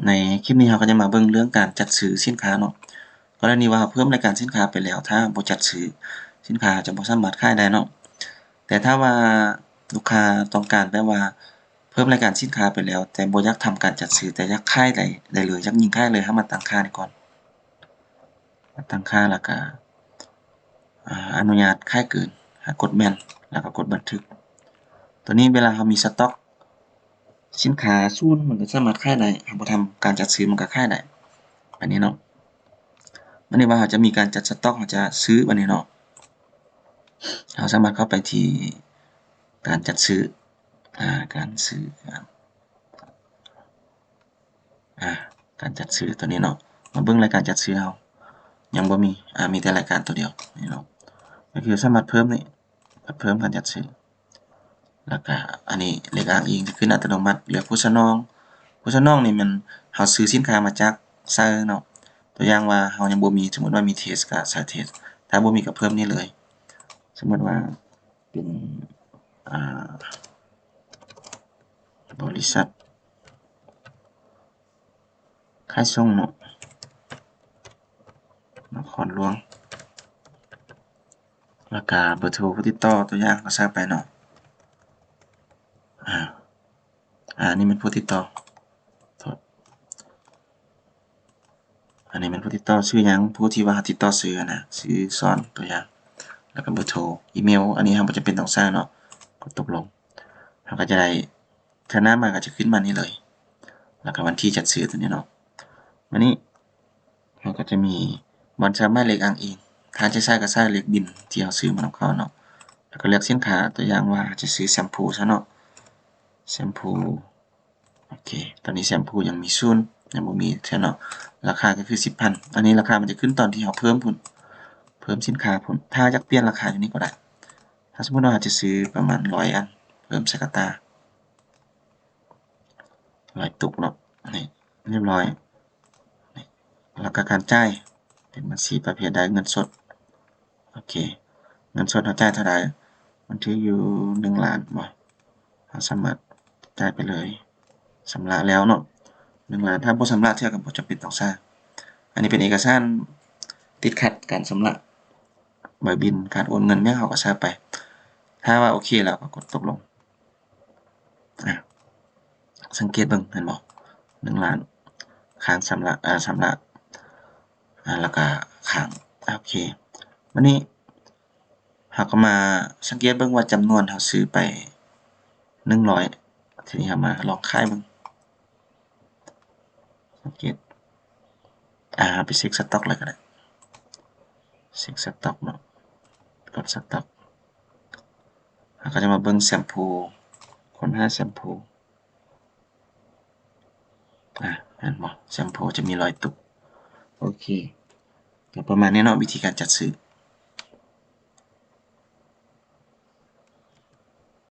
ໃນຄລິບນີ້ເຮົາກໍຈະມາເບິ່ງເລື່ອງການຈັດຊື້ສິນຄ້າເນາະ. ກໍລະນີວ່າເຮົາເພີ່ມລາຍການສິນຄ້າໄປແລ້ວ ຖ້າບໍ່ຈັດຊື້ສິນຄ້າຈະບໍ່ສາມາດຂາຍໄດ້ເນາະ. ແຕ່ຖ້າວ່າລູກຄ້າຕ້ອງການແບບວ່າເພີ່ມລາຍການສິນຄ້າໄປແລ້ວ ແຕ່ບໍ່ຢາກທຳການຈັດຊື້ ແຕ່ຢາກຂາຍໄດ້ ໄດ້ເລີຍ ຢາກຍິງຂາຍເລີຍ ເຮົາມາຕັ້ງຄ່ານີ້ກ່ອນ ມາຕັ້ງຄ່າ ແລ້ວກະ ອາ ອະນຸຍາດຂາຍເກີນ ຫາກົດແມ່ນ ແລ້ວກໍກົດບັນທຶກ. ຕົວນີ້ເວລາເຮົາມີສະຕັອກສິນຄ້າສູນ ມັນກໍສາມາດຂາຍໄດ້ ເຮົາບໍ່ທຳການຈັດຊື້ມັນກໍຂາຍໄດ້ ບາດນີ້ເນາະ. ບາດນີ້ວ່າເຮົາຈະມີການຈັດສະຕັອກ ເຮົາຈະຊື້ ບາດນີ້ເນາະ ເຮົາສາມາດເຂົ້າໄປທີ່ການຈັດຊື້ ອາ ການຊື້ ອາ ການຈັດຊື້ຕົວນີ້ເນາະ ມາເບິ່ງລາຍການຈັດຊື້ເຮົາ ຍັງບໍ່ມີ ອາ ມີແຕ່ລາຍການຕົວດຽວນີ້ເນາະ ກໍຄືສາມາດເພີ່ມນີ້ ເພີ່ມການຈັດຊື້ ແລ້ວກະອັນນີ້ເລກອ້າງອີງຈະຂຶ້ນອັດຕະໂນມັດ ເລືອກຜູ້ສະໜອງ ຜູ້ສະໜອງນີ້ແມ່ນເຮົາຊື້ສິນຄ້າມາຈາກໃສເນາະ ຕົວຢ່າງວ່າເຮົາຍັງບໍ່ມີ ສົມມຸດວ່າມີເທສກໍໃສ່ເທສ ຖ້າບໍ່ມີກໍເພີ່ມນີ້ເລີຍ ສົມມຸດວ່າ ເປັນ ອາ ບໍລິສັດຂາຍສົ່ງເນາະ ນະຄອນຫຼວງ ແລ້ວກະເບີໂທຜູ້ຕິດຕໍ່ ຕົວຢ່າງກໍໃສ່ໄປເນາະ ອາ ອາ ນີ້ແມ່ນຜູ້ຕິດຕໍ່ ໂທດ ອັນນີ້ແມ່ນຜູ້ຕິດຕໍ່ຊື່ຫຍັງ ຜູ້ທີ່ວ່າເຮົາຕິດຕໍ່ຊື່ນະ ຊື່ສອນ ຕົວຢ່າງ ແລ້ວກໍເບີໂທ ອີເມວ ອັນນີ້ເຮົາບໍ່ຈຳເປັນຕ້ອງໃສ່ເນາະ ກົດຕົກລົງ ເຮົາກໍຈະໄດ້ ເທື່ອໜ້າມາກໍຈະຂຶ້ນມານີ້ເລີຍ ແລ້ວກໍວັນທີຈັດຊື້ຕົວນີ້ເນາະ ມານີ້ເຮົາກໍຈະມີບ່ອນໃສ່ໝາຍເລກອ້າງອີງ ຖ້າຈະໃສ່ກໍໃສ່ເລກບິນທີ່ເຮົາຊື້ມານຳເຂົາເນາະ ແລ້ວກໍເລືອກສິນຄ້າ ຕົວຢ່າງວ່າຈະຊື້ແຊມພູຊະເນາະ ແຊມພູ ໂອເຄ ຕອນນີ້ແຊມພູຍັງມີສູນ ຍັງບໍ່ມີເທື່ອເນາະ ລາຄາກໍຄືສິບພັນ ອັນນີ້ລາຄາມັນຈະຂຶ້ນຕອນທີ່ເຮົາເພີ່ມພຸ້ນ ເພີ່ມສິນຄ້າພຸ້ນ ຖ້າຢາກປ່ຽນລາຄາຢູ່ນີ້ກໍໄດ້ ຖ້າສົມມຸດວ່າເຮົາຈະຊື້ປະມານຮ້ອຍອັນ ເພີ່ມໃສ່ກະຕ່າ ຮ້ອຍຕຸກເນາະ ນີ້ ຮຽບຮ້ອຍ ນີ້ ແລ້ວກໍການຈ່າຍ ເປັນບັນຊີປະເພດໃດ ເງິນສົດ ໂອເຄ ເງິນສົດເຮົາຈ່າຍເທົ່າໃດ ມັນຖືຢູ່ໜຶ່ງລ້ານບໍ່ ເຮົາສາມາດຈ່າຍໄປເລີຍ ຊຳລະແລ້ວເນາະ ໜຶ່ງລ້ານ ຖ້າບໍ່ຊຳລະເທື່ອກໍບໍ່ຈຳເປັນຕ້ອງໃສ່ ອັນນີ້ເປັນເອກະສານຕິດຂັດການຊຳລະ ໃບບິນ ການໂອນເງິນຫຍັງເຮົາກໍໃສ່ໄປ ຖ້າວ່າໂອເຄແລ້ວກໍກົດຕົກລົງ ອາ ສັງເກດເບິ່ງ ເຫັນບໍ່ ໜຶ່ງລ້ານ ຄ້າງຊຳລະ ອາ ຊຳລະ ອາ ແລ້ວກໍຄ້າງ ໂອເຄ ບາດນີ້ເຮົາກໍມາສັງເກດເບິ່ງວ່າຈຳນວນເຮົາຊື້ໄປໜຶ່ງຮ້ອຍ ທີນີ້ເຮົາມາລອງຂາຍເບິ່ງ ສັງເກດ ອາ ເຮົາໄປເຊັກສະຕັອກເລີຍກໍໄດ້ ເຊັກສະຕັອກເນາະ ກົດສະຕັອກ ເຮົາກໍຈະມາເບິ່ງແຊມພູ ຄົ້ນຫາແຊມພູ ອາ ເຫັນບໍ່ ແຊມພູຈະມີຮ້ອຍຕຸກ ໂອເຄ ກໍປະມານນີ້ເນາະ ວິທີການຈັດຊື້